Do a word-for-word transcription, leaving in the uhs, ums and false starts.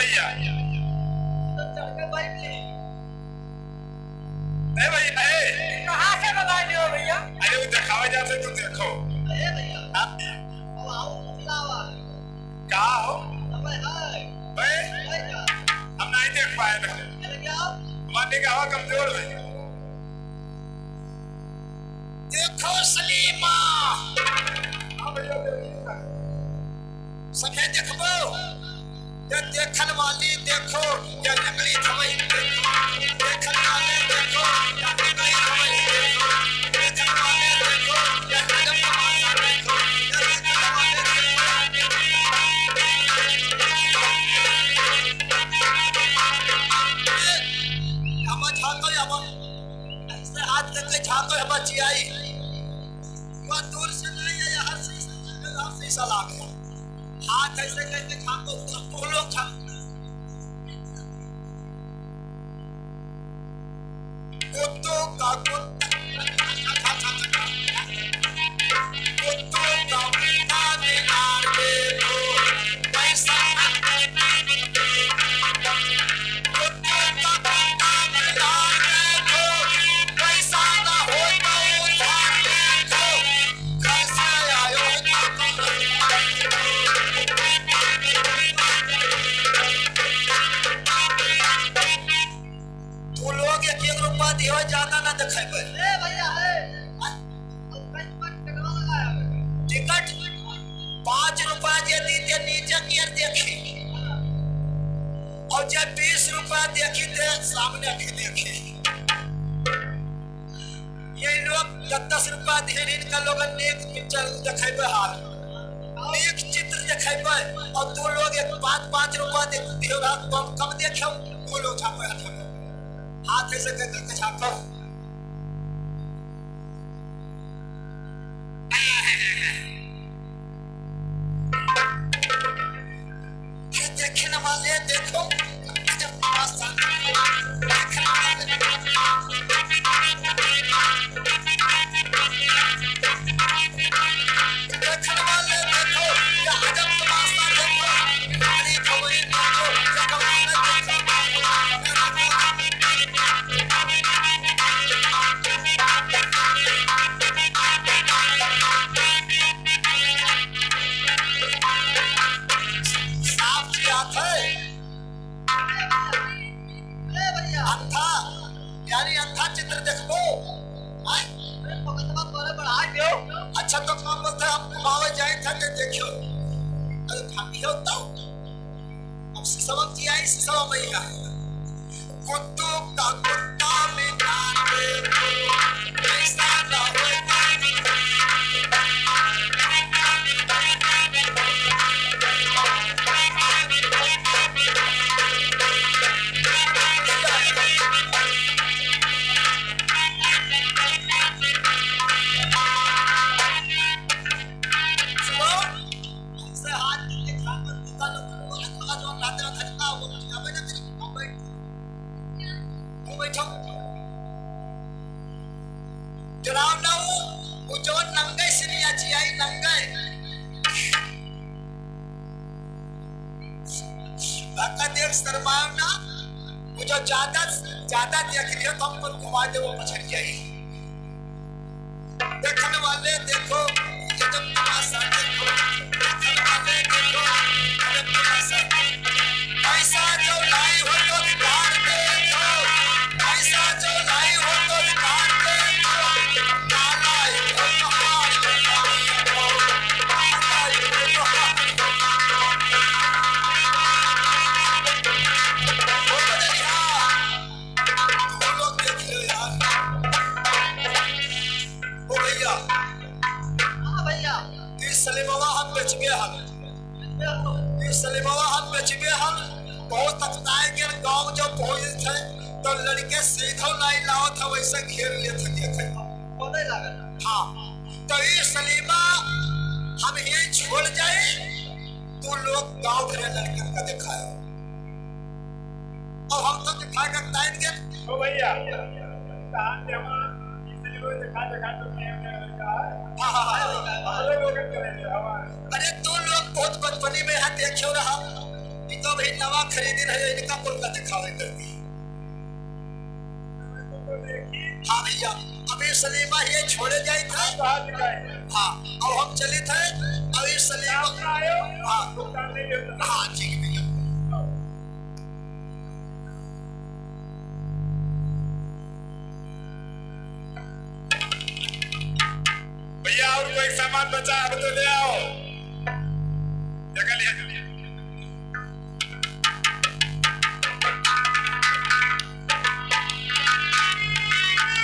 भैया। तो चढ़ के बैठ ली। ए भैया, ए। कहाँ से बना लियो भैया? अरे वो देखावा जाते तो देखो। अरे भैया। हाँ? अब आओ, बुलावा। का हो? अबे हाय। बे? बे का? हम नहीं देख पाए ना। अरे क्या? हमारे का हवा कमजोर है। देखो सलीमा। हाँ भैया, देखिए ना। सभे देखबो, या देखन वाली देखो, या नकली धवई देखो। देखन वाले देखो, या नकली धवई देखो। देखन वाले देखो, या नकली तमाशा देखो, या देखन वाले देखो। ए, अब झांको, अब ऐसे हाथ करके झांको, अब चियाई। वो दूर से नहीं है, हर शीशा लागे, हर शीशा लागे। हाथ ऐसे करके झांको, तो तुम लोग झांको। कुत्तों का कुत्ता, कुत्तों का कुत्ता बिगाड़ दे दो। पैसा तू लोग एक एक रुपया दियो, ज्यादा ना देखेबे। ए भैया, ए। टिकट पाँच रुपया जे दी ते नीचे की ओर देखी, और जे बीस रुपया देखी ते सामने की देखी। ये लोग दस दस रुपया दिहिन, इनका लोगन नीक पिक्चर देखेबे हाल, नीक चित्र देखेबे, और तू लोग एक पाँच पाँच रुपया दे दियो ना, कम कम देखो, वो लोग झापे हाथ में। हाथ ऐसे करके झापो। अरे देखने वाले देखो, गजब तमाशा। देखने वाले देखो। देखने वाले देखो, या गजब तमाशा देखो। अरे खबरी देखो, या कमाल देखो। साफ जी आत है। अंधा, यानी अंधा चित्र देखबो। आय? अच्छा, तो काम बोलते हम घुमावे जाए थे, तो देखियो। अरे, भागियो तो। अब सिसवन जी आई, सिसवा मैया। कुत्तों का कुत्ता में डाल दे, पैसा ना होता। सुनो, हमसे हाथ मिलके खा कर कुत्ता लोग को आजू बाजू रहते हो, घर का वो, यहाँ पे ना फिर हम बैठ तू बैठो। जनाब ना वो, वो जवन नंगे सिनिया जी आई, नंगे। बाका देख शर्माओ ना, वो जो ज्यादा, ज्यादा देख लियो तो हम पर घुमा दे वो पछड़ जाई। देखने वाले देखो, ये जब तमाशा देखो, देखने वाले देखो, ये जब तमाशा। पैसा जो लाई हो तो अधिकार दे दो, पैसा जो लाई हो तो अधिकार दे दो, ना लाई हो तो हार दे दो, ना लाई हो तो हार दे दो। ओ बजरिया, तू लोग देख ले यार। ओ भैया, हाँ भैया। ई सलीमवा हम बेचबे हल। ई सलीमवा हम बेचबे हल। बहुत अकताए के गाँव जब पहुँचत है, तो लड़के सीधो नाई लावत है, वैसे घेर लेत है, देखे। पता ही लागत। हाँ, तो ई सलीमा हम यहीं छोड़ जाए, तू लोग गाँव भरे लड़कन का दिखाए। और हम तो दिखा कर ताइन के। ओ भैया, कहाँ से हम इसलिए वो दिखा, दिखा तो नहीं हमने लड़का है। हाँ, हाँ, हाँ। हम लोग लोग करेंगे, हमारे। अरे, तू लोग बहुत बचपनी में यहाँ देखे रहा। तो भाई नवा खरीदिन है, इनका कुल का दिखावे करती। हाँ भैया, अभी सलीमा ये छोड़े जाई था। हाँ, अब हम चलित है, अभी सलीमा। हाँ, हाँ, ठीक है भैया। भैया, और कोई सामान बचा है तो ले आओ।